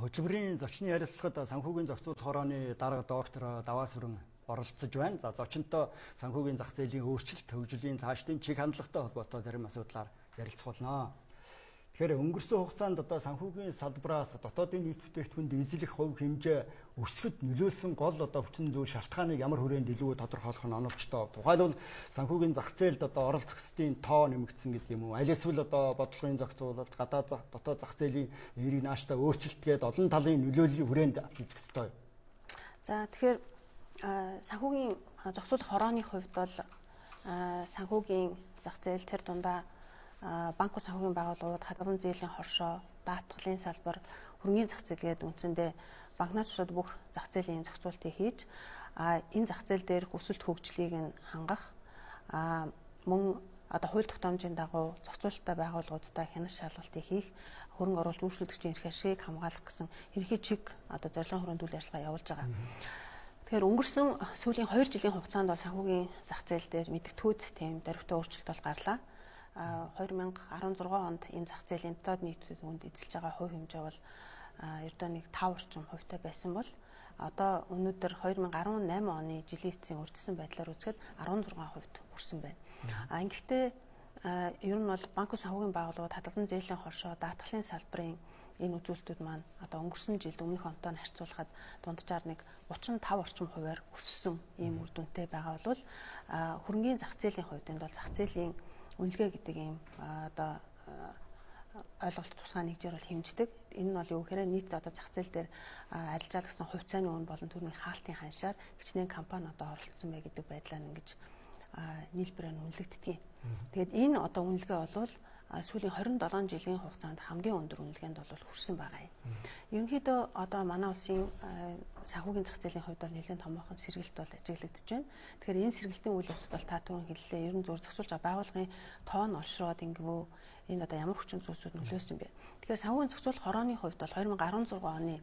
Хөтөлбөрийн зочны ярилцлагад санхүүгийн зохицуулах хорооны дарга доктор Даваасүрэн оролцож байна. За, зочинтой санхүүгийн зах зээлийн өөрчлөлт, хөгжлийн цаашдын чиг хандлагатай холбоотой зарим асуудлаар ярилцах болно. Тэгэхээр өнгөрсөн хугацаанд одоо санхүүгийн салбараас дотоодын нийт бүтээгдэхүүнд эзлэх хувь хэмжээ өсөхөд нөлөөлсөн гол одоо хүчин зүйл шалтгааныг ямар хүрээнд илүү тодорхойлох нь оновчтой. Тухайлбал санхүүгийн зах зээлд одоо оролцогчдын тоо нэмэгдсэн гэдэг юм уу? Аль эсвэл одоо бодлогын зохицуулалт, гадаад зах, дотоод зах зээлийн эерэг нааштай өөрчлөлт гээд олон талын нөлөөллийн хүрээнд авч үзэх ёстой. За, тэгэхээр санхүүгийн зохицуулах хорооны хувьд бол санхүүгийн зах зээл тэр дундаа банк санхүүгийн байгууллагууд, хадгаламж зээлийн хоршоо, даатгалын салбар, хөрөнгийн зах зээл гэдэг үндсэндээ банкнаас бусад бүх зах зээлийн зохицуултыг хийж, энэ зах зээл дээрх өсөлт хөгжлийг нь хангах, мөн одоо хууль тогтоомжийн дагуу зохицуулттай байгууллагуудтай хяналт шалгалтыг хийх, хөрөнгө оруулалт үйлчлүүлэгчдийн эрх ашигыг хамгаалах гэсэн ерөнхий чиг одоо зорилгын хүрээнд үйл ажиллагаа явуулж байгаа. Тэгэхээр өнгөрсөн сүүлийн 2 жилийн хугацаанд бол санхүүгийн зах зээл дээр мэдэгдэхүйц тийм дөрвтэй өөрчлөлт бол гарлаа. 2016 онд энэ зах зээлийн дотоод нийт бүтээгдэхүүнд эзэлж байгаа хувь хэмжээ бол ердөө нэг 5 орчим хувьтай байсан бол одоо өнөөдөр 2018 оны жилийн эцсийн урьдчилсан байдлаар үзэхэд 16% хүрсэн байна. Ингэхдээ ер нь бол банк санхүүгийн байгууллагууд, хадгаламж зээлийн хоршоо, даатгалын салбарын энэ үзүүлэлтүүд маань одоо өнгөрсөн жилд өмнөх онтой нь харьцуулахад дунджаар нэг 35 орчим хувиар өссөн ийм үр дүнтэй байгаа бол хөрөнгийн зах зээлийн хувьд энд бол зах зээлийн үнэлгээ гэдэг ийм одоо ойлголт тусгай нэгжээр бол хэмждэг. Энэ нь бол юу гэхээр нийт одоо зах зээл дээр арилжаалагдсан хувьцааны үн болон түүний хаалтын ханшаар хичнээн компани одоо оролцсон бай гэдэг байдлаар ингэж нийлбэрээр нь үнэлэгддэг. Тэгээд энэ одоо үнэлгээ бол сүүлийн 27 жилийн хугацаанд хамгийн өндөр үнэлгээнд бол хүрсэн байгаа юм. Ерөнхийдөө одоо манай улсын санхүүгийн зах зээлийн хувьд бол нэлээд томоохон сэргэлт бол ажиглагдаж байна. Тэгэхээр энэ сэргэлтийн үйл явцад бол та түрүүн хэллээ. Ер нь зур зохицуулж байгаа байгууллагын тоо нь олшроод ингэвөө энэ одоо ямар хүчин зүйлсүүд нөлөөлсөн бэ? Тэгэхээр санхүүгийн зохицуулах хорооны хувьд бол 2016 оны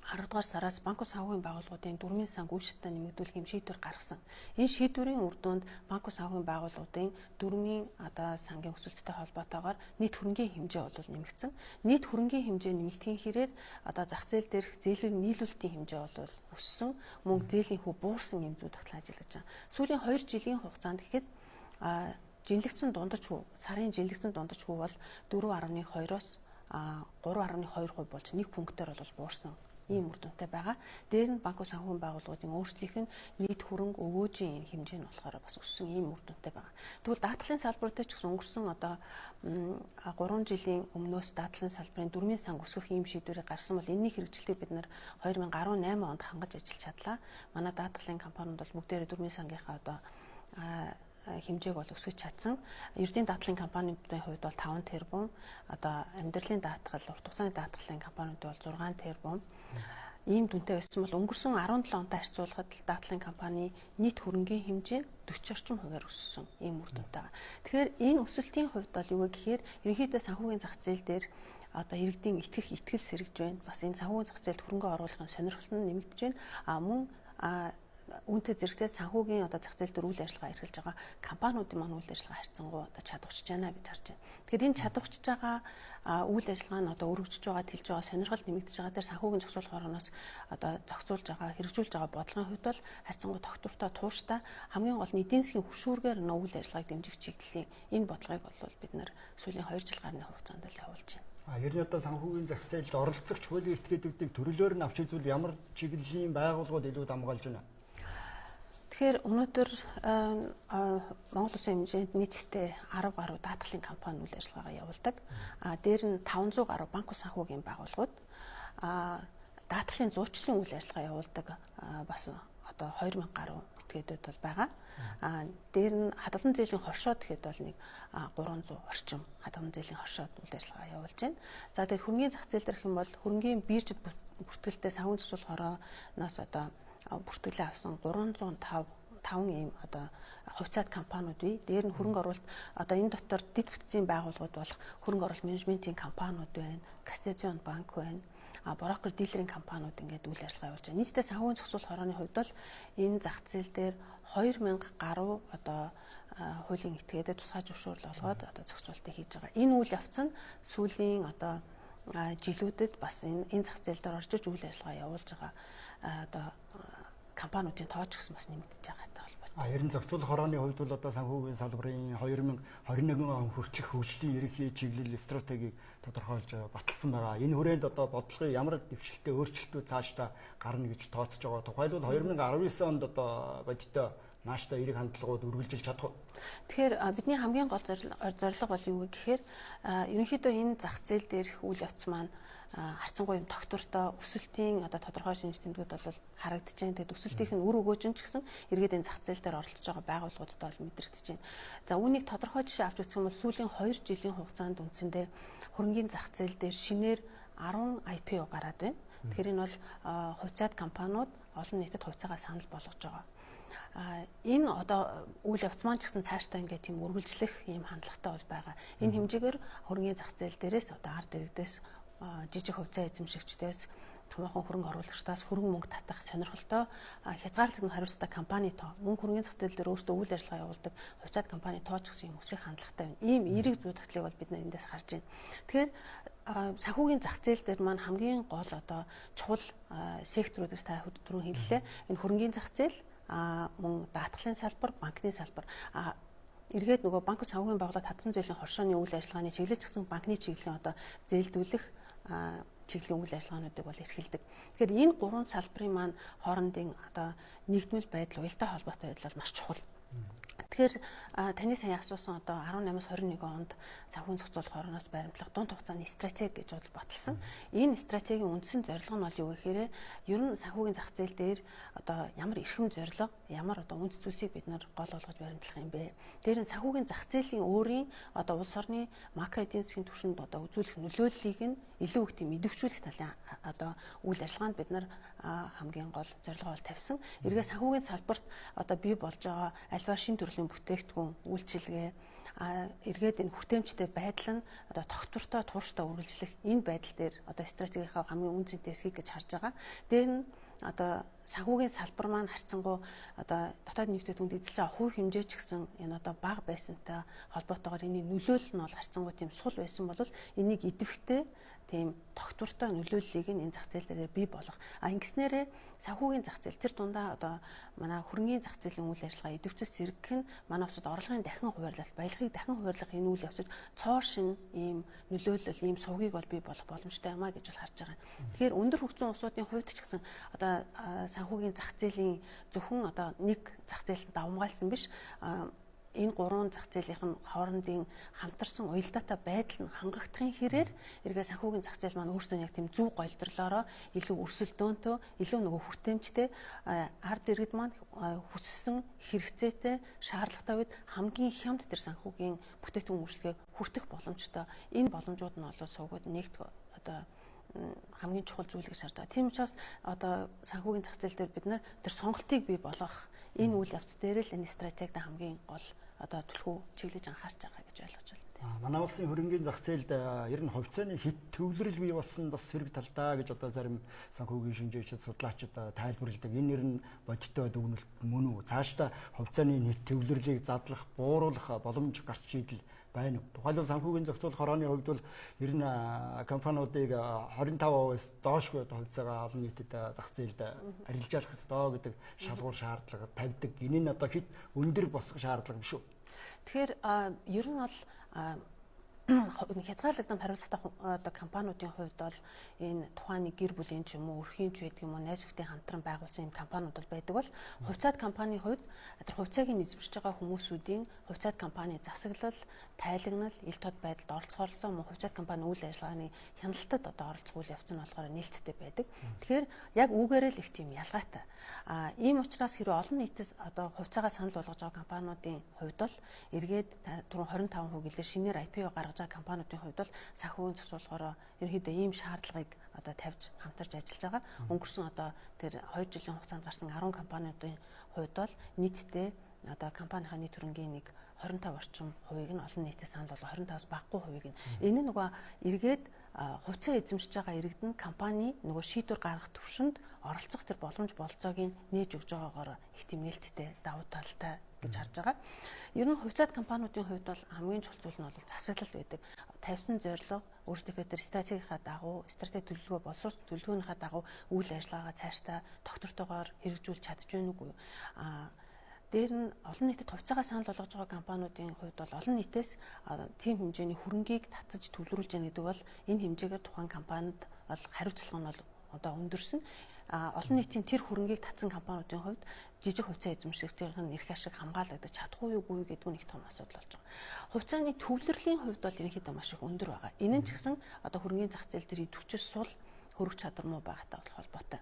10 дугаар сараас банк санхүүгийн байгууллагуудын дөрмийн сан гүйцэттэй нэмэгдүүлэх юм шийдвэр гаргасан. Энэ шийдвэрийн үр дүнд банк санхүүгийн байгууллагуудын дөрмийн одоо сангийн өсөлттэй холбоотойгоор нийт хөрөнгийн хэмжээ бол нэмэгдсэн. Нийт хөрөнгийн хэмжээ нэмэгдэхийн хэрээр одоо зах зээл дээрх зээлийн нийлүүлэлтийн хэмжээ бол өссөн, мөн зээлийн хүү буурсан юм зүй тогтлоо ажиллаж байгаа. Сүүлийн 2 жилийн хугацаанд гэхэд жинлэгдсэн дундаж хүү, сарын жинлэгдсэн дундаж хүү бол 4.2-оос 3.2% болж 1 пунктээр бол буурсан ийм үр дүнтэй байгаа. Дээр нь банк санхүүгийн байгууллагуудын өөрсдийнх нь нийт хөрөнгө өгөөжийн энэ хэмжээ нь болохоор бас өссөн ийм үр дүнтэй байгаа. Тэгвэл даатгалын салбар дээр ч гэсэн өнгөрсөн одоо 3 жилийн өмнөөс даатгалын салбарын дөрмийн сан өсгөх ийм шийдвэрийг гаргасан бол энэний хэрэгжилтийг бид нар 2018 онд хангаж ажиллаж чадлаа. Манай даатгалын компаниуд бол бүгдээрээ дөрмийн сангийнхаа одоо хэмжээг бол өсгөж чадсан. Ердийн даатгалын компаниудын хувьд бол 5 тэрбум, одоо амьдралын даатгал, урт хугацааны даатгалын компаниуд бол 6 тэрбум. Ийм дүнтэй байсан бол өнгөрсөн 17 онтой харьцуулахад даатгалын компани нийт хөрөнгийн хэмжээ 40 орчим хувиар өссөн ийм үр дүнтэй байгаа. Тэгэхээр энэ өсөлтийн хувьд бол юу вэ гэхээр ерөнхийдөө санхүүгийн зах зээл дээр одоо иргэдийн итгэх итгэл сэргэж байна. Бас энэ санхүүгийн зах зээлд хөрөнгө оруулахын сонирхол нь нэмэгдэж байна. Мөн үүнтэй зэрэгцээ санхүүгийн одоо зах зээл дээр үйл ажиллагаа эрхэлж байгаа компаниудын маань үйл ажиллагаа харьцангуй одоо чадварчж байна гэж харж байна. Тэгэхээр энэ чадварчж байгаа үйл ажиллагаа нь одоо өргөжж байгаа, тэлж байгаа, сонирхол нэмэгдэж байгаа дээр санхүүгийн зохицуулах хорооноос одоо зохицуулж байгаа, хэрэгжүүлж байгаа бодлогын хувьд бол харьцангуй тогтвортой, тууштай, хамгийн гол нь эдийн засгийн хөшүүргээр нөө үйл ажиллагааг дэмжих чиглэлийн энэ бодлогыг бол бид нар сүүлийн 2 жил гарны хугацаанд л явуулж байна. Ер нь одоо санхүүгийн зах зээлд оролцогч хуулийн этгээдүүдийг төрлөөр нь авч үзвэл ямар чиглэлийн байгууллагууд илүү дамгаалж байна? Тэгэхээр өнөөдөр Монгол Улсын хэмжээнд нийтдээ 10 гаруй даатгалын компани үйл ажиллагаагаа явуулдаг. Дээр нь 500 гаруй банк санхүүгийн байгууллагууд, даатгалын зуучлалын үйл ажиллагаа явуулдаг бас одоо 2000 гаруй этгээдүүд бол байгаа. Дээр нь хадгаламж зээлийн хоршоод гэхэд бол нэг 300 орчим хадгаламж зээлийн хоршоод үйл ажиллагаа явуулж байна. За тэгэхээр хөрөнгийн зах зээл дээрх юм бол хөрөнгийн биржид бүртгэлтэй санхүүгийн зохицуулах хорооноос одоо бүртгэлээ авсан 305 ийм одоо хувьцаат компаниуд бий. Дээр нь хөрөнгө оруулалт одоо энэ дотор дэд бүтцийн байгууллагууд болох хөрөнгө оруулалт менежментийн компаниуд байна, Кастезион банк байна, брокер дилерийн компаниуд ингээд үйл ажиллагаа явуулж байна. Нийтдээ санхүүгийн зохицуулах хорооны хувьд бол энэ зах зээл дээр 2000 гаруй одоо хуулийн этгээдэд тусгай зөвшөөрөл олгоод одоо зохицуултыг хийж байгаа. Энэ үйл явц нь сүүлийн одоо жилүүдэд бас энэ зах зээл дээр орж иж үйл ажиллагаа явуулж байгаа одоо компаниудын тоо ч гэсэн бас нэмэгдэж байгаатай холбоотой. Ер нь зохицуулах хорооны хувьд бол одоо санхүүгийн салбарын 2021 он хүртэлх хөгжлийн ерөнхий чиглэл стратегийг тодорхойлж баталсан байгаа. Энэ хүрээнд одоо бодлогын ямар дэвшилттэй өөрчлөлтүүд цаашдаа гарна гэж тооцож байгаа. Тухайлбал 2019 онд одоо бодиттой нааштай эерэг хандлагууд үргэлжилж чадах уу? Тэгэхээр бидний хамгийн гол зорилго бол юу вэ гэхээр ерөнхийдөө энэ зах зээл дээрх үйл явц маань харьцангуй юм тогтвортой өсөлтийн одоо тодорхой шинж тэмдгүүд бол харагдаж байна. Тэгээд өсөлтийнх нь үр өгөөж нь ч гэсэн эргээд энэ зах зээл дээр оролцож байгаа байгууллагуудад бол мэдрэгдэж байна. За үүнийг тодорхой жишээ авч үзэх юм бол сүүлийн 2 жилийн хугацаанд үндсэндээ хөрөнгийн зах зээл дээр шинээр 10 IPO гараад байна. Тэгэхээр энэ бол хувьцаат компаниуд олон нийтэд хувьцаагаа санал болгож байгаа. Энэ одоо үйл явц маань ч гэсэн цаашдаа ингээд тийм үргэлжлэх ийм хандлагатай бол байгаа. Энэ хэмжээгээр хөрөнгийн зах зээл дээрээс одоо ард иргэдээс жижиг хувьцаа эзэмшигчдээс томоохон хөрөнгө оруулагчдаас хөрөнгө мөнгө татах сонирхолтой хязгаарлагдсан хариуцлагатай компани тоо мөн хөрөнгөний зах зээл дээр өөрсдөө үйл ажиллагаа явуулдаг хувьцаат компани тоо ч гэсэн юм өсөх хандлагатай байна. Ийм эерэг зүй тогтлыг бол бид нар эндээс харж байна. Тэгэхээр санхүүгийн зах зээл дээр маань хамгийн гол одоо чухал секторуудаас та түрүүн хэллээ. Энэ хөрөнгийн зах зээл, мөн даатгалын салбар, банкны салбар. Эргээд нөгөө банк санхүүгийн байгууллага татсан зээлийн хоршооны үйл ажиллагааны чиглэл ч гэсэн банкны чиглэлийн одоо зээлдүүлэх чиглэлийн үйл ажиллагаануудыг бол эрхэлдэг. Тэгэхээр энэ гурван салбарын маань хоорондын одоо нэгдмэл байдал, уялдаа холбоотой байдал бол маш чухал. Тэгэхээр таны сайн асуусан одоо 18-аас 21 онд санхүүгийн зохицуулах хорооноос баримтлах дунд хугацааны стратеги гэж бол баталсан. Энэ стратегийн үндсэн зорилго нь бол юу гэхээр ер нь санхүүгийн зах зээл дээр одоо ямар эрхэм зорилго, ямар одоо үндэс зүйлсийг бид нар гол болгож баримтлах юм бэ? Тэр нь санхүүгийн зах зээлийн өөрийн одоо улс орны макро эдийн засгийн түвшинд одоо үзүүлэх нөлөөллийг нь илүү их тийм идэвхжүүлэх талын одоо үйл ажиллагаанд бид нар хамгийн гол зорилгоо бол тавьсан. Эргээ санхүүгийн салбарт одоо бий болж байгаа альва шин төрлийн бүтээгдэхүүн, үйлчилгээ, эргээд энэ хүртээмжтэй байдал нь одоо тогтвортой, тууштай үргэлжлэх энэ байдал дээр одоо стратегийнхаа хамгийн үн цэнтэй эсхийг гэж харж байгаа. Дээр нь одоо санхүүгийн салбар маань харьцангуй одоо дотоод нийтэд түнд эзэлж байгаа хувь хэмжээ ч гэсэн энэ одоо бага байсантай холбоотойгоор энэний нөлөөлөл нь бол харьцангуй тийм сул байсан бол энийг идэвхтэй тийм тогтвортой нөлөөллийг нь энэ зах зээл дээр бий болгох. Ингэснээрээ санхүүгийн зах зээл тэр дундаа одоо манай хөрөнгийн зах зээлийн үйл ажиллагаа идэвхжил сэргэх нь манай улсад орлогын дахин хуваарлалт, баялагыг дахин хуваарлах энэ үйл явцад цоор шин ийм нөлөөлөл, ийм сувгийг бол бий болох боломжтой юм а гэж бол харж байгаа. Тэгэхээр өндөр хөгжсөн улсуудын хувьд ч гэсэн одоо санхүүгийн зах зээлийн зөвхөн одоо нэг зах зээлд давамгайлсан биш, энэ гурван зах зээлийнх нь хоорондын хамтарсан уялдаатай байдал нь хангагдахын хэрээр эргээ санхүүгийн зах зээл маань өөртөө яг тийм зөв голдрлоороо илүү өрсөлдөөнтэй, илүү нөгөө хүртээмжтэй ард иргэд маань хүссэн хэрэгцээтэй шаардлагатай үед хамгийн хямд тэр санхүүгийн бүтээгдэхүүн үйлчилгээг хүртэх боломжтой. Энэ боломжууд нь бол сувгууд нэгт одоо хамгийн чухал зүйл гэж харж байгаа. Тийм учраас одоо санхүүгийн зах зээл дээр бид нар тэр сонголтыг бий болгох энэ үйл явц дээр л энэ стратегид хамгийн гол одоо түлхүү чиглэж анхаарч байгаа гэж ойлгож байна. Манай улсын хөрөнгийн зах зээлд ер нь хувьцааны хит төвлөрөл бий болсон бас сэрэг талдаа гэж одоо зарим санхүүгийн шинжээчид, судлаачид тайлбарладаг. Энэ ер нь бодиттой дүгнэлт мөн үү? Цаашдаа хувьцааны хит төвлөрлийг задлах, бууруулах боломж гарч шийдэл байна уу? Тухайлбал санхүүгийн зохицуулах хорооны хувьд бол ер нь компаниудыг 25%-аас доошгүй хувьцаагаа олон нийтэд зах зээлд арилжаалах ёстой гэдэг шалгуур шаардлага тавьдаг. Энэ нь одоо хит өндөр босгох шаардлага биш үү? Тэгэхээр ер нь бол хязгаарлагдсан хариуцлагатай одоо компаниудын хувьд бол энэ тухайн нэг гэр бүлийн ч юм уу, өрхийн ч байдаг юм уу, найз нөхдөдийн хамтран байгуулсан юм компаниуд бол байдаг бол хувьцаат компанийн хувьд тэр хувьцааг нь эзэмшиж байгаа хүмүүсүүдийн хувьцаат компани засаглал, тайлагнал, ил тод байдалд оролцох оролцоо мөн хувьцаат компани үйл ажиллагааны хяналтад одоо оролцох үйл явц нь болохоор нээлттэй байдаг. Тэгэхээр яг үүгээрээ л их тийм ялгаатай. Ийм учраас хэрвээ олон нийтэд одоо хувьцаагаа санал болгож байгаа компаниудын хувьд бол эргээд түрүүн 25% гэлээ шинээр IPO гаргаж байгаа компаниудын хувьд бол санхүүгийн зохицуулахаараа ерөнхийдөө ийм шаардлагыг одоо тавьж хамтарч ажиллаж байгаа. Өнгөрсөн одоо тэр 2 жилийн хугацаанд гарсан 10 компаниудын хувьд бол нийтдээ одоо компанийнхаа нийт хөрөнгийн нэг 25 орчим хувийг нь олон нийтэд санал болгоо 25-аас багагүй хувийг нь. Энэ нөгөө эргээд Хувьцаа эзэмшиж байгаа иргэд нь компани нөгөө шийдвэр гаргах төвшөнд оролцох тэр боломж болцоог нь нээж өгж байгаагаар их тийм нээлттэй, давуу талтай гэж харж байгаа. Ер нь хувьцаат компаниудын хувьд бол хамгийн чухал зүйл нь бол засаглал байдаг. Тавьсан зорилго, өөрсдийнхөө тэр стратегийнхаа дагуу, стратеги төлөвлөгөө боловсруулсан төлөвлөгөөнийхөө дагуу үйл ажиллагаагаа цаашдаа тогтвортойгоор хэрэгжүүлж чадж байна үгүй юу? Дээр нь олон нийтэд хувьцаагаа санал болгож байгаа компаниудын хувьд бол олон нийтээс тийм хэмжээний хөрөнгийг татаж төвлөрүүлж яах гэдэг бол энэ хэмжээгээр тухайн компанид бол хариуцлага нь бол одоо өндөрсөн. Олон нийтийн тэр хөрөнгийг татсан компаниудын хувьд жижиг хувьцаа эзэмшигчдийн эрх ашиг хамгаалагдаж чадах уу үгүй гэдэг нь их том асуудал болж байгаа. Хувьцааны төвлөрлийн хувьд бол ерөнхийдөө маш их өндөр байгаа. Энэ нь ч гэсэн одоо хөрөнгийн зах зээл дээр идэвхжил сул хөрөх чадвар муу байгаатай бол холбоотой.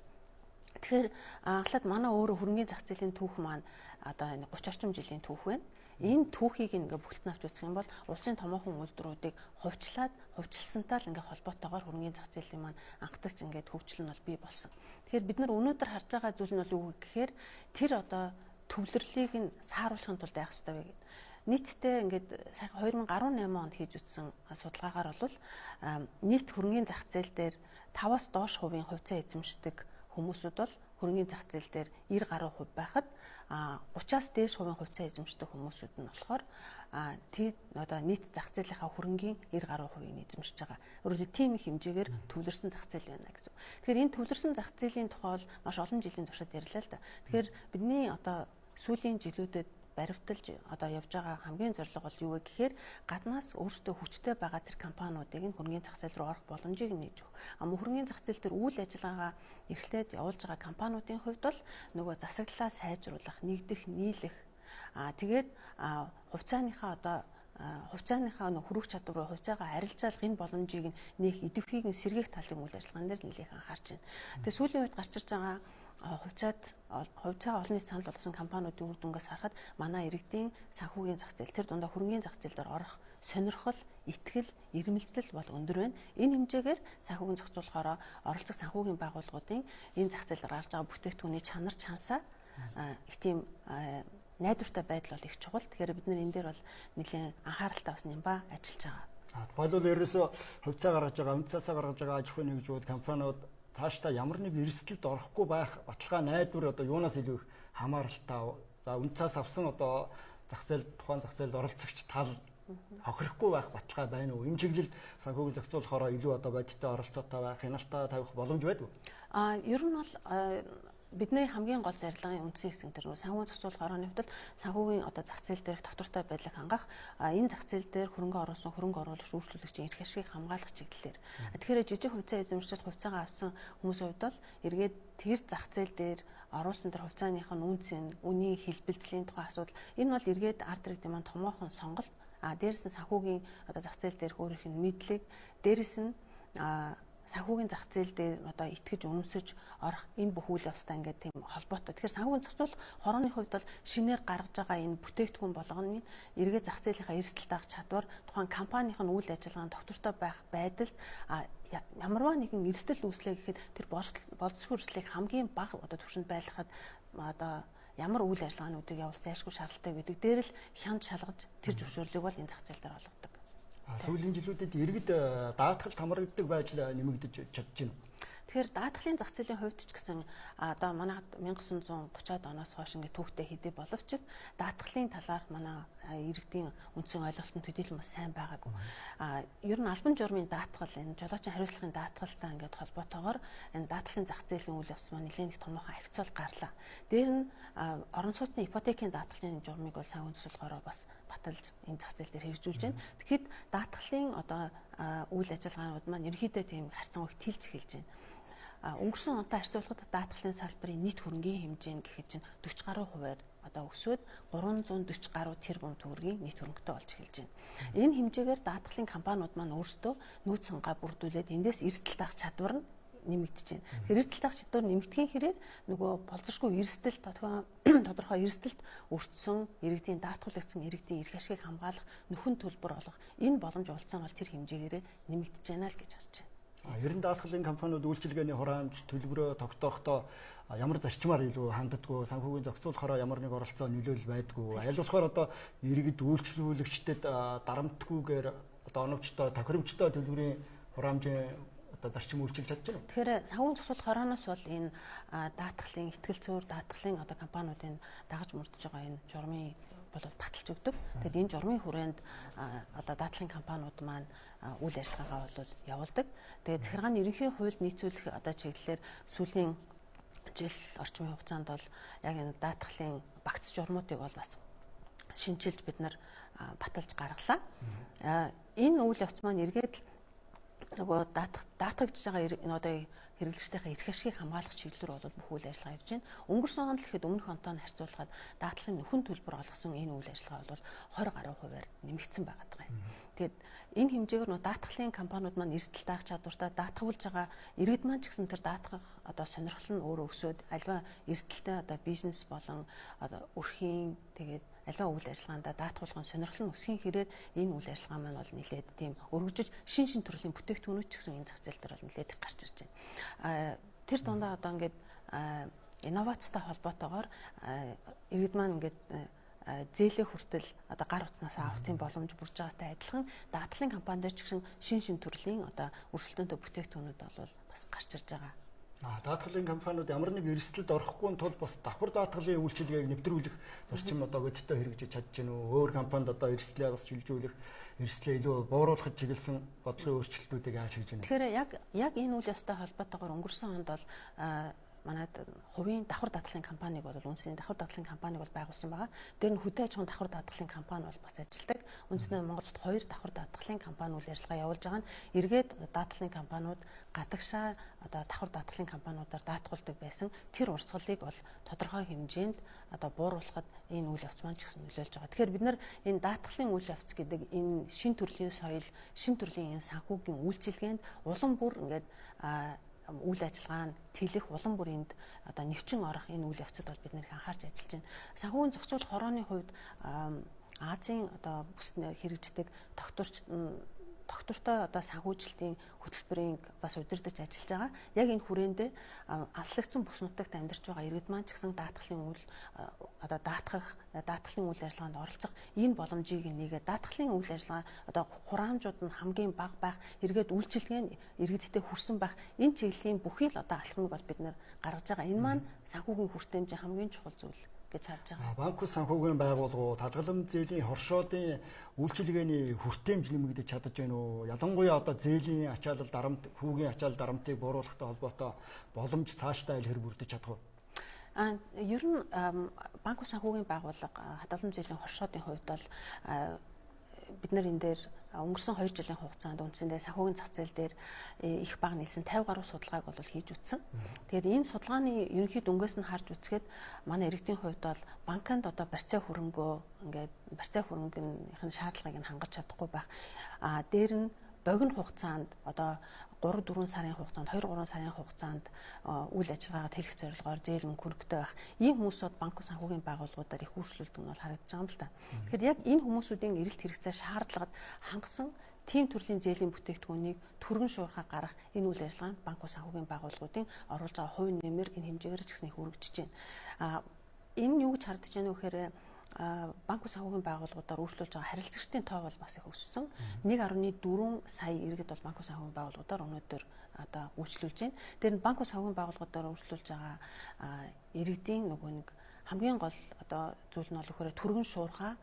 Тэгэхээр анхлаад манай өөрөө хөрөнгийн зах зээлийн түүх маань одоо энэ 30 орчим жилийн түүх байна. Энэ түүхийг ингээ бүгд нь авч үзэх юм бол улсын томоохон үйлдвэрүүдийг хувьчлаад хувьчилсантай л ингээ холбоотойгоор хөрөнгийн зах зээлийн маань анхдагч ингээд хөгжил нь бол бий болсон. Тэгэхээр бид нар өнөөдөр харж байгаа зүйл нь бол юу гэхээр тэр одоо төвлөрлийг нь сааруулахын тулд яах ёстой вэ гэдэг. Нийтдээ ингээд сая 2018 онд хийж үзсэн судалгаагаар бол нийт хөрөнгийн зах зээл дээр 5-аас доош хувийн хувьцаа эзэмшдэг хүмүүсүүд бол хөрөнгийн зах зээл дээр 90 гаруй хувь байхад 30-аас дээш хувийн хувьцаа эзэмшдэг хүмүүсүүд нь болохоор тэр одоо нийт зах зээлийнхаа хөрөнгийн 90 гаруй хувийг эзэмшиж байгаа. Өөрөлдөө тийм их хэмжээгээр төвлөрсөн зах зээл байна гэсэн. Тэгэхээр энэ төвлөрсөн зах зээлийн тухай бол маш олон жилийн туршид ярьлаа л да. Тэгэхээр бидний одоо сүүлийн жилүүдэд баривталж одоо явж байгаа хамгийн зорилго бол юу вэ гэхээр гаднаас өөрсдөө хүчтэй байгаа тэр компаниудыг нь хөрөнгийн зах зээл рүү орох боломжийг нээж өгөх. А мөн хөрөнгийн зах зээл дээр үйл ажиллагаагаа эрхлээд явуулж байгаа компаниудын хувьд бол нөгөө засаглалаа сайжруулах, нэгдэх, нийлэх, тэгээд хувьцааныхаа одоо хувьцааныхаа нөх хөрөх чадвар руу хувьцаагаа арилжаалах энэ боломжийг нээх, идэвхийг нь сэргээх талын үйл ажиллагаан дээр нэлээх анхаарч байна. Тэгээд сүүлийн үед гарч ирж байгаа хувьцаа олон нийт санал болгосон компаниудын үр дүнгээс харахад манай иргэдийн санхүүгийн зах зээл тэр дундаа хөрөнгийн зах зээл дээр орох сонирхол, итгэл, ирмэлзэл бол өндөр байна. Энэ хэмжээгээр санхүүгийн зохицуулахаараа оролцох санхүүгийн байгууллагуудын энэ зах зээл дээр гарч байгаа бүтээгдэхүүний чанар чансаа их тийм найдвартай байдал бол их чухал. Тэгэхээр бид нар энэ дээр бол нэлээд анхааралтай бас нямба ажиллаж байгаа. Тухайлбал ерөөсөө хувьцаа гаргаж байгаа, үнцаасаа гаргаж байгаа аж ахуйн нэгжүүд, компаниуд цаашдаа ямар нэг эрсдэлд орохгүй байх баталгаа найдвар одоо юунаас илүү их хамааралтай. За үнцаас авсан одоо зах зээл тухайн зах зээлд оролцогч тал хохирохгүй байх баталгаа байна уу? Энэ чиглэлд санхүүгийн зохицуулахаараа илүү одоо бодиттой оролцоотой байх, хяналтаа тавих боломж байдаг уу? Ер нь бол бидний хамгийн гол зорилгын үндсэн хэсэг тэр санхүүгийн зохицуулах орооны хувьд санхүүгийн одоо зах зээл дээрх тогтвортой байдлыг хангах, энэ зах зээл дээр хөрөнгө оруулсан хөрөнгө оруулагч үйлчлүүлэгчийн эрх ашигыг хамгаалах чиглэлээр. Тэгэхээр жижиг хувьцаа эзэмшигчид хувьцаагаа авсан хүмүүсийн хувьд бол эргээд тэр зах зээл дээр оруулсан тэр хувьцааных нь үнцэн, үнийн хэлбэлзлийн тухай асуудал энэ бол эргээд ард иргэдийн маань томоохон сонголт. Дээрээс нь санхүүгийн одоо зах зээл дээрх өөрийнх нь мэдлэг, дээрээс нь санхүүгийн зах зээл дээр одоо итгэж үнэмсэж орох энэ бүх үйл явцтай ингээд тийм холбоотой. Тэгэхээр санхүүгийн зохицуулах хорооны хувьд бол шинээр гаргаж байгаа энэ бүтээгдэхүүн болгоны эргээ зах зээлийнхаа эрсдэл даах чадвар, тухайн компанийн үйл ажиллагаанд тогтвортой байх байдал, ямарваа нэгэн эрсдэл үүслээ гэхэд тэр болцсгүй эрсдлийг хамгийн бага одоо түвшинд байлгахад одоо ямар үйл ажиллагаануудыг явуулах зайлшгүй шаардлагатай гэдэг дээр л хянд шалгаж тэр зөвшөөрлийг бол энэ зах зээл дээр олгодог. Сүүлийн жилүүдэд иргэд даатгал хамрагддаг байдал нэмэгдэж чадж байна. Тэгэхээр даатгалын зах зээлийн хувьд ч гэсэн одоо манай 1930-аад оноос хойш ингээд түүхтэй хэдий боловч даатгалын талаарх манай иргэдийн үндсэн ойлголт нь төдийлөн бас сайн байгаагүй. Ер нь албан журмын даатгал энэ жолоочийн хариуцлагын даатгалтай ингээд холбоотойгоор энэ даатгалын зах зээлийн үйл явц маань нэлээд их томоохон ахицуул гарлаа. Дээр нь орон сууцны ипотекийн даатгалын журмыг бол санхүүгийн зохицуулахаараа бас баталж энэ зах зээл дээр хэрэгжүүлж байна. Тэгэхэд даатгалын одоо үйл ажиллагаанууд маань ерөнхийдөө тийм харьцангуй тэлж эхэлж байна. Өнгөрсөн онтой харьцуулахад даатгалын салбарын нийт хөрөнгийн хэмжээ нь гэхэд чинь 40 гаруй хувиар одоо өсөөд 340 гаруй тэрбум төгрөгийн нийт хөрөнгөтэй болж эхэлж байна. Энэ хэмжээгээр даатгалын компаниуд маань өөрсдөө нөөц сунгаа бүрдүүлээд эндээс эрсдэл таах чадвар нь нэмэгдэж байна. Тэгэхээр эрсдэл таах чадвар нэмэгдэхийн хэрээр нөгөө болзошгүй эрсдэл тодорхой эрсдэлд өртсөн иргэдийн даатгуулагдсан иргэдийн эрх ашигыг хамгаалах нөхөн төлбөр олох энэ боломж уулзсан бол тэр хэмжээгээрээ нэмэгдэж байна л гэж харж байна. Ер нь даатгалын компаниуд үйлчилгээний хураамж төлбөрөө тогтоохтой ямар зарчмаар илүү ханддаггүй, санхүүгийн зохицуулахаараа ямар нэг оролцоо нөлөөлөл байдгүй. Аль болохоор одоо иргэд үйлчлүүлэгчдэд дарамтгүйгээр одоо оновчтой, тохиромжтой төлбөрийн хураамжийн одоо зарчим үйлчилж чадж байна уу? Тэгэхээр санхүүгийн зохицуулах хорооноос бол энэ даатгалын ихтгэл зүйр даатгалын одоо компаниудын дагаж мөрдөж байгаа энэ журмын бол баталж өгдөг. Тэгэд энэ журмын хүрээнд одоо даатгалын компаниуд маань үйл ажиллагаагаа бол явуулдаг. Тэгээд захиргааны ерөнхий хуульд нийцүүлэх одоо чиглэлээр сүүлийн жил орчмын хугацаанд бол яг энэ даатгалын багц журмуудыг бол бас шинчилж бид нар баталж гаргалаа. Энэ үйл явц маань эргээд нөгөө даатгагдж байгаа энэ одоо хэрэглэгчдийнхээ эрх ашигыг хамгаалах чиглэлээр бол бүх үйл ажиллагаа явж байна. Өнгөрсөн онд л ихэд өмнөх онтой нь харьцуулахад даатгалын нөхөн төлбөр олгосон энэ үйл ажиллагаа бол 20 гаруй хувиар нэмэгдсэн байгаа даа. Тэгээд энэ хэмжээгээр нөгөө даатгалын компаниуд маань эрсдэл даах чадвартай даатгуулж байгаа иргэд маань ч гэсэн тэр даатгах одоо сонирхол нь өөрөө өсөөд альва эрсдэлтэй одоо бизнес болон одоо өрхийн тэгээд аливаа үйл ажиллагаанд даатгуулгын сонирхол нь өсхийн хэрээр энэ үйл ажиллагаа маань бол нэлээд тийм өргөжиж шин шин төрлийн бүтээгдэхүүнүүд ч гэсэн энэ зах зээл дээр бол нэлээд их гарч ирж байна. Тэр дундаа одоо ингээд инновацтай холбоотойгоор иргэд маань ингээд зээлээ хүртэл одоо гар утснаас авах тийм боломж бүрж байгаатай адилхан даатгалын компани дээр ч гэсэн шин шин төрлийн одоо өрсөлдөөнтэй бүтээгдэхүүнүүд бол бас гарч ирж байгаа. Даатгалын компаниуд ямар нэг эрсдэлд орохгүй тул бас давхар даатгалын үйлчилгээг нэвтрүүлэх зарчим одоо бодиттой хэрэгжиж чадж гэнэ үү? Өөр компанид одоо эрсдлээ бас шилжүүлэх, эрсдлээ илүү бууруулахад чиглэсэн бодлогын өөрчлөлтүүдийг яаж хийж байна? Тэгэхээр яг энэ үйл явцтай холбоотойгоор өнгөрсөн онд бол манад хувийн давхар даатгалын компаниг бол үндэсний давхар даатгалын компаниг бол байгуулсан байгаа. Тэр нь хөдөө аж ахуйн давхар даатгалын компани бол бас ажилладаг. Үндсэндээ Монголд 2 давхар даатгалын компани үйл ажиллагаа явуулж байгаа нь эргээд даатгалын компаниуд гадагшаа одоо давхар даатгалын компаниудаар даатгуулдаг байсан тэр урсгалыг бол тодорхой хэмжээнд одоо бууруулахад энэ үйл явц маань ч гэсэн нөлөөлж байгаа. Тэгэхээр бид нар энэ даатгалын үйл явц гэдэг энэ шин төрлийн соёл, шин төрлийн энэ санхүүгийн үйлчилгээнд улам бүр ингээд үйл ажиллагаа нь тэлэх улам бүр энд одоо нэвчин орох энэ үйл явцад бол бид нэр их анхаарч ажиллаж байна. Санхүүгийн зохицуулах хорооны хувьд Азийн одоо бүснээр хэрэгждэг доктортой одоо санхүүжилтийн хөтөлбөрийг бас удирдах ажиллаж байгаа. Яг энэ хүрээндээ аслагдсан бүс нутагт амьдарч байгаа иргэд маань ч гэсэн даатгалын үйл одоо даатгалын үйл ажиллагаанд оролцох энэ боломжийг нэгээ даатгалын үйл ажиллагаа одоо хураамжууд нь хамгийн бага байх, эргээд үйлчилгээ нь иргэдтэй хүрсэн байх энэ чиглэлийн бүхий л одоо алхмыг бол бид нэр гаргаж байгаа. Энэ маань санхүүгийн хүртээмжийн хамгийн чухал зүйл гэж харж байгаа. Банк санхүүгийн байгууллагууд хадгаламж зээлийн хоршоодын үйлчилгээний хүртээмж нэмэгдэж чадаж байна уу? Ялангуяа одоо зээлийн ачаалал дарамт, хүүгийн ачаалал дарамтыг бууруулахтай холбоотой боломж цаашдаа аль хэр бүрдэж чадах вэ? Ер нь банк санхүүгийн байгууллага хадгаламж зээлийн хоршоодын хувьд бол бид нар энэ дээр өнгөрсөн 2 жилийн хугацаанд үндсэндээ санхүүгийн зах зээл дээр их бага нийлсэн 50 гаруй судалгааг бол хийж үзсэн. Тэгэхээр энэ судалгааны ерөнхий дүнгээс нь харж үзэхэд манай иргэдийн хувьд бол банкнд одоо барьцаа хөрөнгөө ингээд барьцаа хөрөнгөнийх нь шаардлагыг нь хангаж чадахгүй байх. Дээр нь богино хугацаанд одоо 3-4 сарын хугацаанд 2-3 сарын хугацаанд үйл ажиллагаагаа тэлэх зорилгоор зээл мөнгө хөрөнгөтэй байх ийм хүмүүсүүд банк санхүүгийн байгууллагуудаар их үйлчлүүлдэг нь бол харагдаж байгаа юм л та. Тэгэхээр яг энэ хүмүүсүүдийн эрэлт хэрэгцээ шаардлагад хангасан тийм төрлийн зээлийн бүтээгдэхүүнийг түргэн шуурхаа гаргах энэ үйл ажиллагаанд банк санхүүгийн байгууллагуудын оруулж байгаа хувь нэмэр энэ хэмжээгээр ч гэсэн их өргөжж байна. Энэ юу гэж харагдаж байна вэ гэхээр банк санхүүгийн байгууллагуудаар үйлчлүүлж байгаа харилцагчдын тоо бол бас их өссөн. 1.4 сая иргэд бол банк санхүүгийн байгууллагуудаар өнөөдөр одоо үйлчлүүлж байна. Тэр нь банк санхүүгийн байгууллагуудаар үйлчлүүлж байгаа иргэдийн нөгөө нэг хамгийн гол одоо зүйл нь болохоор түргэн шуурхаа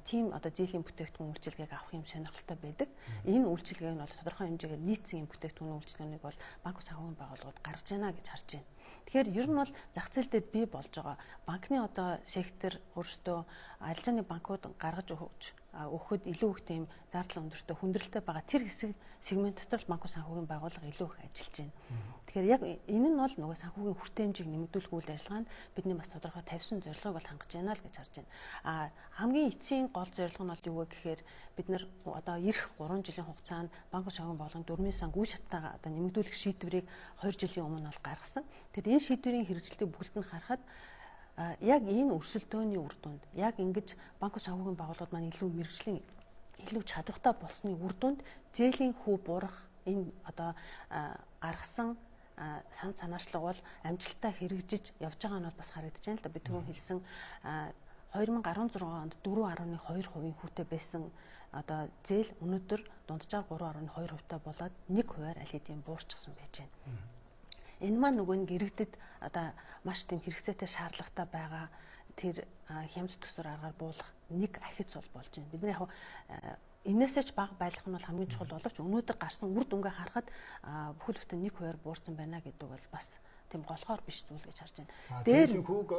тийм одоо зээлийн бүтээгдэхүүн үйлчилгээг авах юм сонирхолтой байдаг. Энэ үйлчилгээг нь бол тодорхой хэмжээгээр нийцсэн юм бүтээгдэхүүн үйлчилгээнийг бол банк санхүүгийн байгууллагууд гаргаж байна гэж харж байна. Тэгэхээр ер нь бол зах зээл дээр бий болж байгаа банкны одоо сектор өөрсдөө арилжааны банкуд гаргаж өгөхөд илүү их тийм зардал өндөртэй хүндрэлтэй байгаа тэр хэсэг сегмент дотор л банк санхүүгийн байгууллага илүү их ажиллаж байна. Тэгэхээр яг энэ нь бол нөгөө санхүүгийн хүртээмжийг нэмэгдүүлэх үйл ажиллагаанд бидний бас тодорхой тавьсан зорилгыг бол хангаж байна л гэж харж байна. Хамгийн эцсийн гол зорилго нь бол юу вэ гэхээр бид нар одоо ирэх 3 жилийн хугацаанд банк санхүүгийн байгууллагын дөрмийн санг үе шаттайгаа одоо нэмэгдүүлэх шийдвэрийг 2 жилийн өмнө бол гаргасан. Тэгэхээр энэ шийдвэрийн хэрэгжилтийг бүгд нь харахад яг энэ өрсөлдөөний үр дүнд яг ингэж банк санхүүгийн байгууллагууд маань илүү мэргэжлийн илүү чадвартай болсны үр дүнд зээлийн хүү буурах энэ одоо гаргасан сан санаачлага бол амжилттай хэрэгжиж явж байгаа нь бол бас харагдаж байна л да. Би түрүүн хэлсэн 2016 онд 4.2% хүүтэй байсан одоо зээл өнөөдөр дунджаар 3.2% болоод 1%-аар аль хэдийн буурчихсан байж байна. Энэ маань нөгөө нэг иргэдэд одоо маш тийм хэрэгцээтэй шаардлагатай байгаа тэр хямд төсвөр аргаар буулгах нэг ахиц бол болж байна. Бид нар яг энээсээ ч бага байх нь бол хамгийн чухал боловч өнөөдөр гарсан үр дүнгээ харахад бүхэл бүтэн 1%-аар буурсан байна гэдэг бол бас тийм голхоор биш зүйл гэж харж байна. Дээр хүүг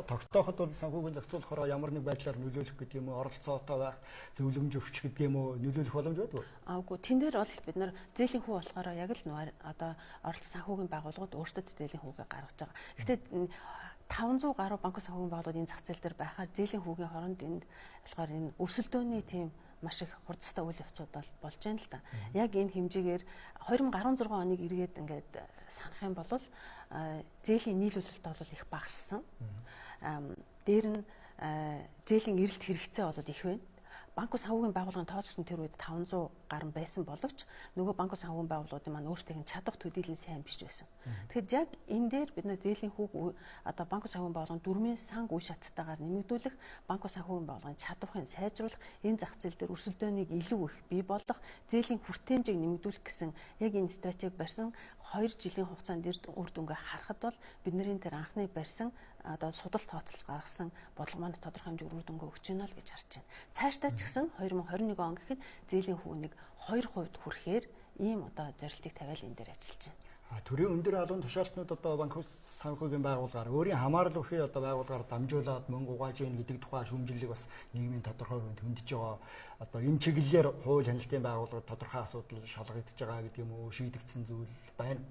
тогтооход бол санхүүгийн зохицуулах хороо ямар нэг байдлаар нөлөөлөх гэдэг юм уу, оролцоотой байх, зөвлөмж өгч гэдэг юм уу, нөлөөлөх боломж байдаг уу? Үгүй, тэн дээр бол бид нар зээлийн хүү болохоор яг л одоо оролцоо санхүүгийн байгууллагууд өөрсдөө зээлийн хүүгээ гаргаж байгаа. Гэхдээ 500 гаруй банк санхүүгийн байгууллагууд энэ зах зээл дээр байхаар зээлийн хүүгийн хооронд энд болохоор энэ өрсөлдөөний тийм маш их хурцтай үйл явцууд бол болж байна л да. Яг энэ хэмжээгээр 2016 оныг эргээд ингээд санах юм бол зээлийн нийлүүлэлт бол их багассан. Дээр нь зээлийн эрэлт хэрэгцээ бол их байна. Банк санхүүгийн байгууллагын тооцсон тэр үед 500 гаруй байсан боловч нөгөө банк санхүүгийн байгууллагуудын маань өөрсдийнх нь чадах төдийлөн сайн биш байсан. Тэгэхээр яг энэ дээр бид нэ зээлийн хүүг одоо банк санхүүгийн байгууллагын дөрмийн санг үе шаттайгаар нэмэгдүүлэх, банк санхүүгийн байгууллагын чадварыг сайжруулах, энэ зах зээл дээр өрсөлдөөнийг илүү их бий болгох, зээлийн хүртээмжийг нэмэгдүүлэх гэсэн яг энэ стратеги барьсан 2 жилийн хугацаанд үр дүнгээ харахад бол бидний тэр анхны барьсан одоо судал тооцолж гаргасан бодлого маань тодорхой хэмжээгээр үр дүнгээ өгч байна л гэж харж байна. Цаашдаа ч гэсэн 2021 он гэхэд зээлийн хүүнийг 2% хүрэхээр ийм одоо зорилтыг тавиал энэ дээр ажиллаж байна. Төрийн өндөр албан тушаалтнууд одоо банк санхүүгийн байгууллагаар өөрийн хамаарал бүхий одоо байгууллагаар дамжуулаад мөнгө угааж ийн гэдэг тухай шүүмжлэлийг бас нийгмийн тодорхой хэмжээнд хөндөж байгаа. Одоо энэ чиглэлээр хууль хяналтын байгууллагад тодорхой асуудал шалгагдж байгаа гэдэг юм уу, шийдэгдсэн зүйл байна.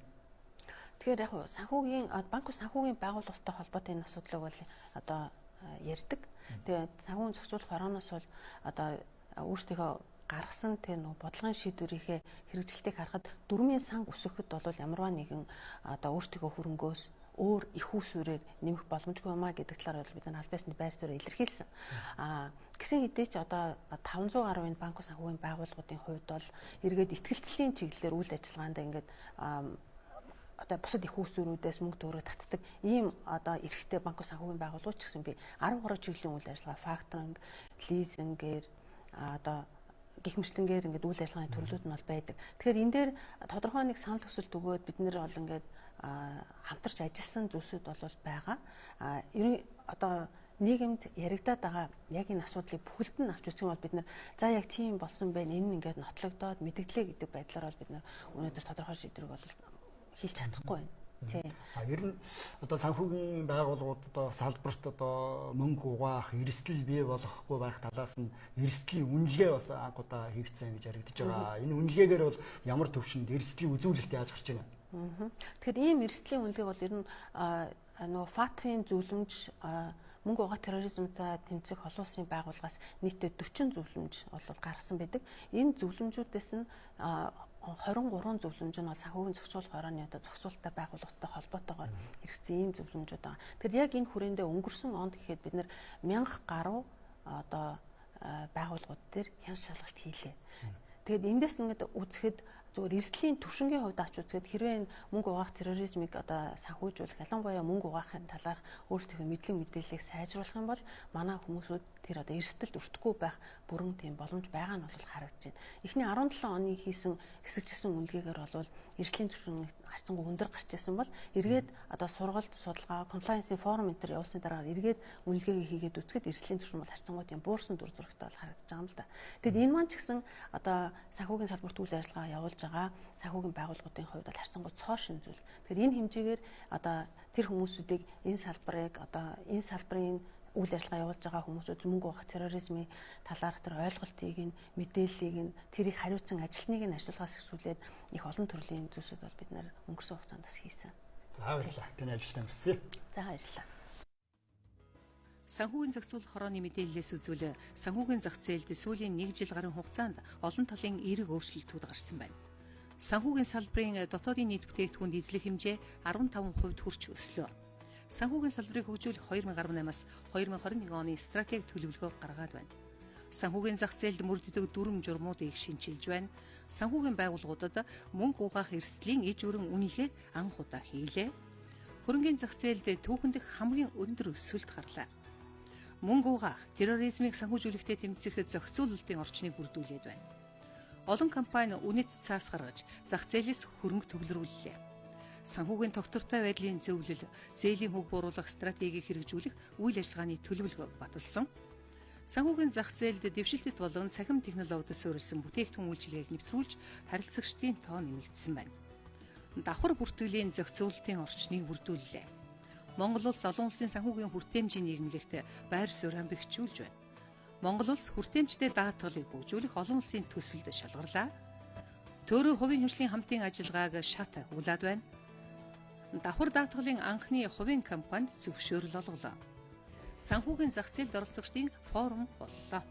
Тэгэхээр яг санхүүгийн банк санхүүгийн байгууллагатай холбоотой энэ асуудлыг бол одоо ярьдаг. Тэгээд санхүүгийн зохицуулах хорооноос бол одоо өөрсдийнхөө гаргасан тэр нөгөө бодлогын шийдвэрийнхээ хэрэгжилтийг харахад дөрмийн санг өсгөхөд бол ямарваа нэгэн одоо өөрсдийнхөө хөрөнгөөс өөр их үүсвэрээр нэмэх боломжгүй юм а гэдэг талаар бол бид нар аль биесны байр суурь илэрхийлсэн. Гэсэн хэдий ч одоо 500 гаруй энэ банк санхүүгийн байгууллагуудын хувьд бол эргээд итгэлцлийн чиглэлээр үйл ажиллагаанд ингээд одоо бусад их үүсвэрүүдээс мөнгө төгрөг татдаг ийм одоо эрхтэй банк санхүүгийн байгууллагууд ч гэсэн би 10 гаруй чиглэлийн үйл ажиллагаа факторинг, лизингээр одоо гих мэтлэнгээр ингээд үйл ажиллагааны төрлүүд нь бол байдаг. Тэгэхээр энэ дээр тодорхой нэг санал хүсэлт өгөөд бид нэр бол ингээд хамтарч ажилласан зүйлсүүд бол байгаа. Ер нь одоо нийгэмд яригадаад байгаа яг энэ асуудлыг бүхэлд нь авч үзэх юм бол бид нар за яг тийм болсон байна. Энэ нь ингээд нотлогдоод мэдгдлээ гэдэг байдлаар бол бид нар өнөөдөр тодорхой шийдвэрийг бол хэлж чадахгүй байна. Тийм. Ер нь одоо санхүүгийн байгууллагууд одоо салбарт одоо мөнгө угаах, эрсдэл бий болохгүй байх талаас нь эрсдлийн үнэлгээ бас анх удаа хийгдсэн гэж яригдж байгаа. Энэ үнэлгээгээр бол ямар төвшөнд эрсдлийн үзүүлэлт яаж гарч байна? Тэгэхээр ийм эрсдлийн үнэлгээг бол ер нь нөгөө FATF-ийн зөвлөмж мөнгө угаах терроризмтай тэмцэх олон улсын байгууллагаас нийтдээ 40 зөвлөмж бол гаргасан байдаг. Энэ зөвлөмжүүдээс нь 23 зөвлөмж нь бол санхүүгийн зохицуулах хорооны одоо зохицуулалттай байгууллагатай холбоотойгоор хэрэгцсэн ийм зөвлөмжүүд байгаа. Тэгэхээр яг энэ хүрээндээ өнгөрсөн онд гэхэд бид нэр 1000 гаруй одоо байгууллагууд дээр хян шалгалт хийлээ. Тэгээд эндээс ингээд үзэхэд зүгээр эрсдлийн түвшингийн хувьд авч үзэхэд хэрвээ энэ мөнгө угаах терроризмыг одоо санхүүжүүлэх, ялангуяа мөнгө угаахын талаарх өөрсдийнхөө мэдлэг мэдээллийг сайжруулах юм бол манай хүмүүсүүд тэр одоо эрсдэлд өртөхгүй байх бүрэн тийм боломж байгаа нь бол харагдаж байна. Эхний 17 оны хийсэн хэсэгчсэн үнэлгээгээр бол эрсдлийн түвшин харьцангуй өндөр гарч ирсэн бол эргээд одоо сургалт, судалгаа, compliance-ийн форум энэ төр явуулсны дараагаар эргээд үнэлгээгээ хийгээд үзэхэд эрсдлийн түвшин бол харьцангуй тийм буурсан дүр зурагтай бол харагдаж байгаа юм л да. Тэгэд энэ маань ч гэсэн одоо санхүүгийн салбарт үйл ажиллагаа явуулж байгаа санхүүгийн байгууллагуудын хувьд бол харьцангуй цоо шин зүйл. Тэгэхээр энэ хэмжээгээр одоо тэр хүмүүсүүдийг энэ салбарыг одоо энэ салбарын үйл ажиллагаа явуулж байгаа хүмүүсүүд мөнгө угаах терроризмын талаарх тэр ойлголтыг нь, мэдээллийг нь, тэрийг хариуцсан ажилтныг нь ажиллахаас эхлүүлээд их олон төрлийн зүйлсүүд бол бид нэр өнгөрсөн хугацаанд бас хийсэн. За баярлалаа. Таны ажилд амжсан. За баярлалаа. Санхүүгийн зохицуулах хорооны мэдээллээс үзвэл санхүүгийн зах зээлд сүүлийн 1 жил гаруй хугацаанд олон талын эерэг өөрчлөлтүүд гарсан байна. Санхүүгийн салбарын дотоодын нийт бүтээгдэхүүнд эзлэх хэмжээ 15% хүрч өслөө. Санхүүгийн салбарыг хөгжүүлэх 2018-аас 2021 оны стратеги төлөвлөгөө гаргаад байна. Санхүүгийн зах зээлд мөрддөг дүрм журмуудыг шинчилж байна. Санхүүгийн байгууллагуудад мөнгө угаах эрсдлийн иж өрн үнэлгээг анх удаа хийлээ. Хөрөнгийн зах зээлд түүхэн дэх хамгийн өндөр өсөлт гарлаа. Мөнгө угаах, терроризмыг санхүүжүүлэхтэй тэмцэх зохицуулалтын орчныг бүрдүүлээд байна. Олон компани үнэт цаас гаргаж, зах зээлээс хөрөнгө төвлөрүүллээ. Санхүүгийн тогтвортой байдлын зөвлөл, зээлийн хөг бууруулах стратегийг хэрэгжүүлэх үйл ажиллагааны төлөвлөгөөг баталсан. Санхүүгийн зах зээлд дэвшилтэт болон цахим технологид суурилсан бүтээгдэхүүн үйлчилгээг нэвтрүүлж харилцагчдын тоо нэмэгдсэн байна. Давхар бүртгэлийн зохицуулалтын орчныг бүрдүүллээ. Монгол улс олон улсын санхүүгийн хүртээмжийн нийгэмлэгт байр суурь бэхжүүлж байна. Монгол улс хүртээмжтэй даатгалыг хөгжүүлэх олон улсын төсөлд шалгарлаа. Төөрөө хувийн хвшлийн хамтын ажиллагааг шат агуулад байна. Давхар даатгалын анхны хувийн компанид зөвшөөрөл олголоо. Санхүүгийн зах зээлд оролцогчдын форум боллоо.